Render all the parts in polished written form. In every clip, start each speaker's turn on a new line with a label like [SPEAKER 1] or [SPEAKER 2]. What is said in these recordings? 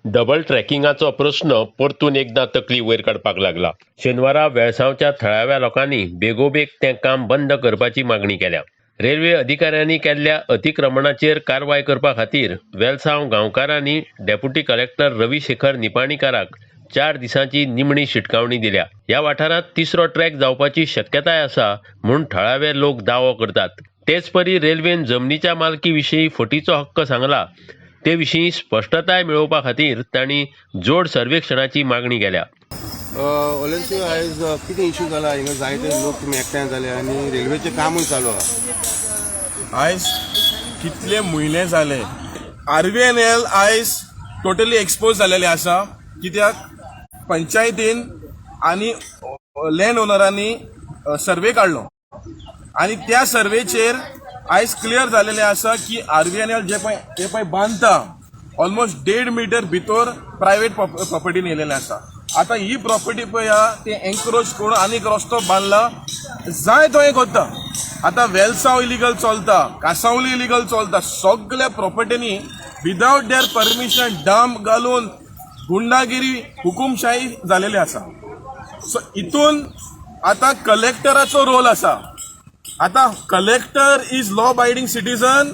[SPEAKER 1] Double ट्रॅकिंगाचो प्रस्न परतून एकदां तकली वयर काडपाक लागला. शेनवारा वेळसांवच्या थळाव्या लोकांनी बेगोबेग तें काम बंद करपाची मागणी केल्या. रेल्वे अधिकाऱ्यांनी केल्ल्या अतिक्रमणाचेर कारवाय करपा खातीर वेलसांव गांवकारांनी डेप्युटी कलेक्टर रवी शेखर निपाणीकाराक 4 दिसांची निमणी शिटकावणी दिल्या. ह्या वाठारांत तिसरो ट्रॅक जावपाची शक्यताय आसा म्हूण थळावे लोक दावो करतात. तेचपरी रेल्वेन जमनीच्या मालकी विशीं फटीचो हक्क सांगला ते विशीं स्पश्टताय मेळोवपा खातीर तांणी जोड सर्वेक्षणाची मागणी केल्या.
[SPEAKER 2] ओलेन्सी, आयज कितें इशू जाला? हिंगा जायते लोक तुमी एकठांय जाले आनी रेल्वेचें कामूय चालू आहा.
[SPEAKER 3] आयज कितले म्हयने जाले, आरवीएनएल आयज टोटली एक्सपोज जालेले आसा, कित्याक पंचायतीन आनी लँड ओनरांनी सर्वे काडलो आनी त्या सर्वेचेर आयज क्लियर जालेलें आसा की आरवीएनएल जे पळय ते पळय बांदता, ऑलमोस्ट 1.5 मिटर भितर प्रायवेट प्रॉपर्टीन येयलेलें आसा. आतां ही प्रॉपर्टी पळय आहा, ते एन्क्रोच करून आनीक रस्तो बांदला, जाय तो हें करता. आतां वेलसांव इलिगल चलता, कासावली इलिगल चलता. सगल्या प्रॉपर्टींनी विदावट there permission dump घालून गुंडागिरी, हुकुमशाही जालेली आसा. सो हितून आतां कलेक्टराचो रोल आसा. आतां collector is law abiding citizen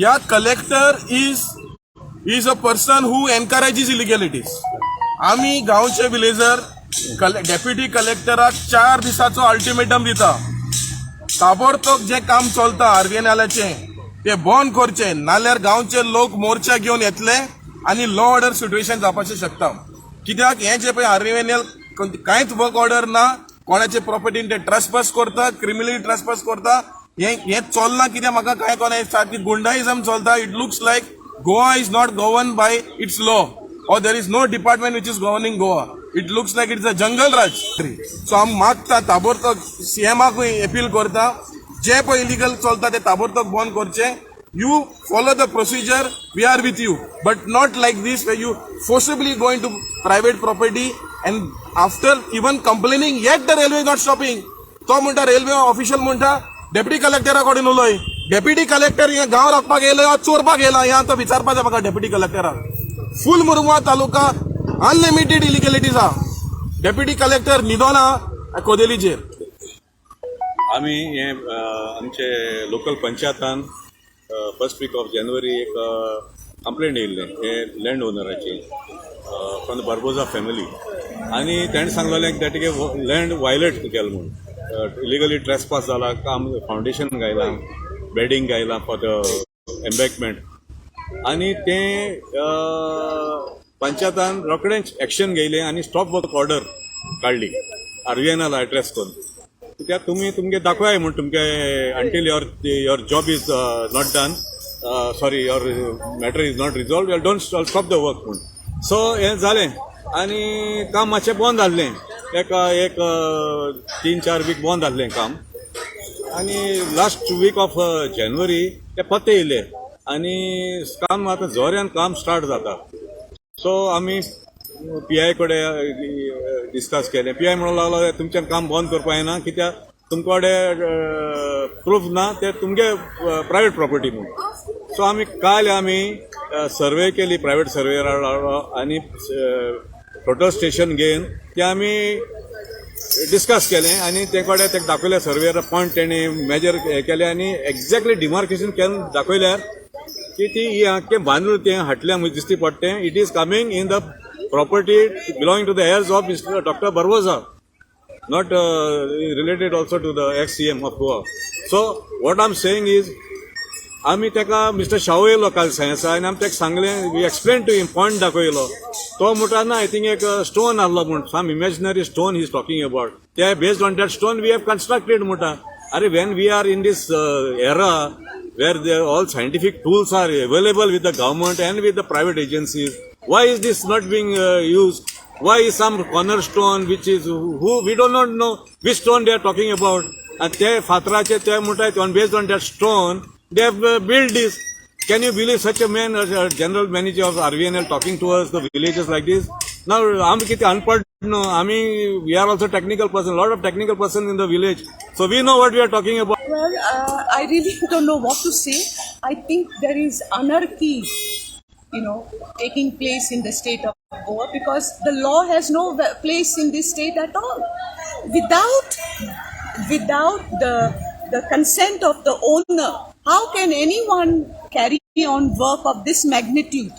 [SPEAKER 3] या collector is a person who encourages illegalities? आमी गांवचे विलेजर डेप्युटी कलेक्टराक 4 दिसाचो अल्टिमेटम दिता. ताबडतोब जें काम चलता आरवीएनएलाचें तें बंद करचें, नाल्यार गांवचे लोक मोर्चा घेवन येतले आनी लॉ ऑर्डर सिट्युएशन जावपाचें शकता. कित्याक हें जें पळय आरवीएनएल, कांयच वर्क ऑर्डर ना, कोणाचे प्रॉपर्टीन ते ट्रसपास करता, क्रिमिनली ट्रसपास करता. हें हें चलना. कित्याक म्हाका कांय कोणा सारकी गुंडाइजम चलता. It looks like Goa is not govern by its law or there is no department which is governing Goa. It looks like it's a jungle raj. So आमी मागता, ताबडतोब सीएमाकूय अपील करता, जे पळय इलिगल चलता ते ताबडतोब बंद करचे. You follow the procedure, we are with you, but not like this, where you forcibly going to private property and after even complaining, yet the railway is not stopping. तो म्हणटा, railway official म्हणटा, deputy कलेक्टरा कडेन उलय. Deputy collector हे गांव राखपाक येयलो, चोरपाक येयला? हें आतां विचारपाचें म्हाका डेप्युटी कलेक्टराक. Full Mormugao taluka unlimited illegalities आहा. डेप्युटी कलेक्टर न्हिदोना कोदेलीचेर.
[SPEAKER 4] आमी हे आमचे लोकल पंचायतान फर्स्ट वीक ऑफ जानेवारी एक कंप्लेंट येयल्लें हे लँड ओनराची फ्रॉम the Barbosa family आनी तेणें सांगलेलें की त्या तुगे लँड वायलेट केलें म्हूण, इलिगली ट्रेसपास जाला, काम फावंडेशन घायलां, बेडींग घायलां फॉर the एम्बॅकमेंट. आनी तें पंचायतान रोखडेंच एक्शन घेयलें आनी स्टॉप वर्क ऑर्डर काडली आरवीएनएल एड्रेस करून, कित्याक तुमी तुमगे दाखोवया म्हूण तुमगे until your job is not done, sorry, your matter is not resolve, you don't stop the work म्हूण. सो हें जालें आनी काम मातशें बंद जाल्लें. एक एक 3-4 वीक बंद जाल्लें काम आनी लास्ट वीक ऑफ जानेवारी ते पत्ते येयले आनी काम आतां जोऱ्यान काम स्टार्ट जाता. सो आमी पीआय कडेन डिस्कस केलें. पीआय म्हणूंक लागलो, तुमच्यान काम बंद करपाक येना, कित्याक तुमचे कडेन प्रूफ ना ते तुमगे प्रायवेट प्रॉपर्टी म्हूण. सो आमी काल आमी सर्वे केली, प्रायवेट सर्वेयर आनी टोटल स्टेशन घेवन ते आमी डिस्कस केलें आनी ते कडेन ताका दाखयलें. सर्वेयर पॉयंट तेणें मेजर केलें आनी एक्झॅक्टली डिमार्केशन केन्न दाखयल्यार की ती ही आख्खें बांदून तें हाडल्या म्हूण दिसती पडटें, it is coming in the property belonging to the heirs of Mister Doctor Barbosa, not related also to the ex CM of Goa. So what I'm saying is, आमी ताका, मिस्टर शाहू येयलो काल सायन्सा आनी आमी ताका सांगलें, we explain to him, point दाखयलो. तो म्हणटा, ना, I think एक स्टोन आहलो म्हूण, some imaginary stone he is talking about. ते based on that stone we have constructed म्हणटा. अरे, when we are in this era where the all scientific tools are available with the government and with the private agencies, why is this not being used? Why is some cornerstone which is who we do not know which stone they are talking about, and ते फातराचे ते म्हणटात, on based on that stone they have built this. Can you believe such a man as a general manager of RVNL talking to us, the villagers, like this? Now आमी कितें अनपड न्हू आमी. We are also technical person, lot of technical person in the village, so we know what we are talking about.
[SPEAKER 5] Well, I really don't know what to say. I think there is anarchy taking place in the state of Goa, because the law has no place in this state at all. Without the consent of the owner, how can anyone carry on work of this magnitude,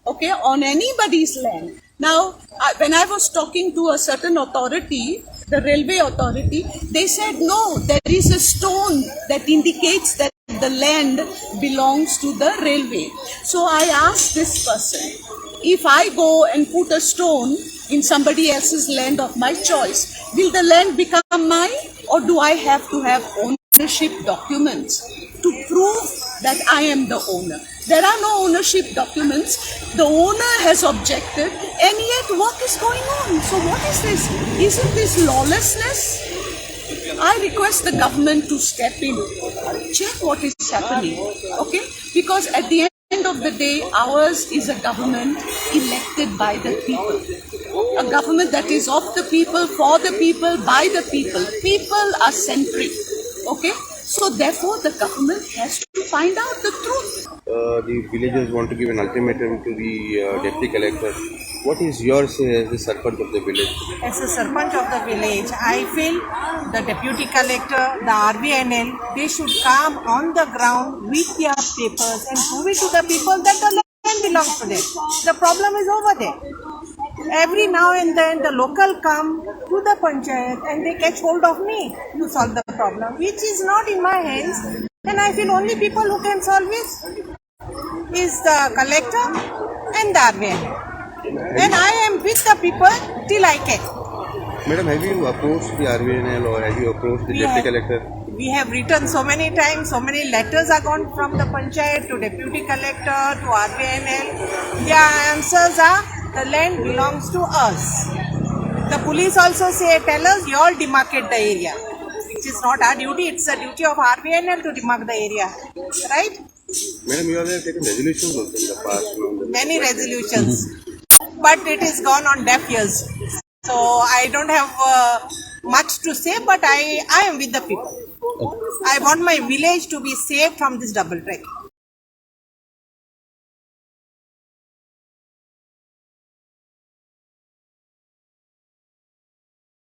[SPEAKER 5] okay, on anybody's land? Now, when I was talking to a certain authority, the railway authority, they said no, there is a stone that indicates that the land belongs to the railway. So I asked this person, if I go and put a stone in somebody else's land of my choice, will the land become mine, or do I have to have ownership documents to prove that I am the owner? There are no ownership documents. The owner has objected, and yet work is going on. So what is this? Isn't this lawlessness? I request the government to step in, check what is happening, okay? Because at the end of the day, ours is a government elected by the people. A government that is of the people, for the people, by the people. People are centric, okay? So therefore, the government has to find out the truth.
[SPEAKER 2] The villagers want to give an ultimatum to the deputy collector. What is your say as the sarpanch of the village?
[SPEAKER 6] As a sarpanch of the village, I feel the deputy collector, the RVNL, they should come on the ground with their papers and prove it to the people that the land belongs to them. The problem is over there. Every now and then the local come to the panchayat and they catch hold of me to solve the problem, which is not in my hands. And I feel only people who can solve it is the collector and the RVNL. And I am with the people till I can.
[SPEAKER 2] Madam, have you approached the RVNL or have you approached the
[SPEAKER 6] We
[SPEAKER 2] deputy collector?
[SPEAKER 6] We have written so many times, so many letters are gone from the panchayat to deputy collector to RVNL. Their answers are the land belongs to us. The police also say, tell us, you all demarcate the area, which is not our duty. It's the duty of RVNL to demarcate the area, right?
[SPEAKER 2] Madam, you have taken resolutions also in the past.
[SPEAKER 6] Many resolutions, but it is gone on deaf ears. So I don't have much to say, but I am with the people. I want my village to be saved from this double track.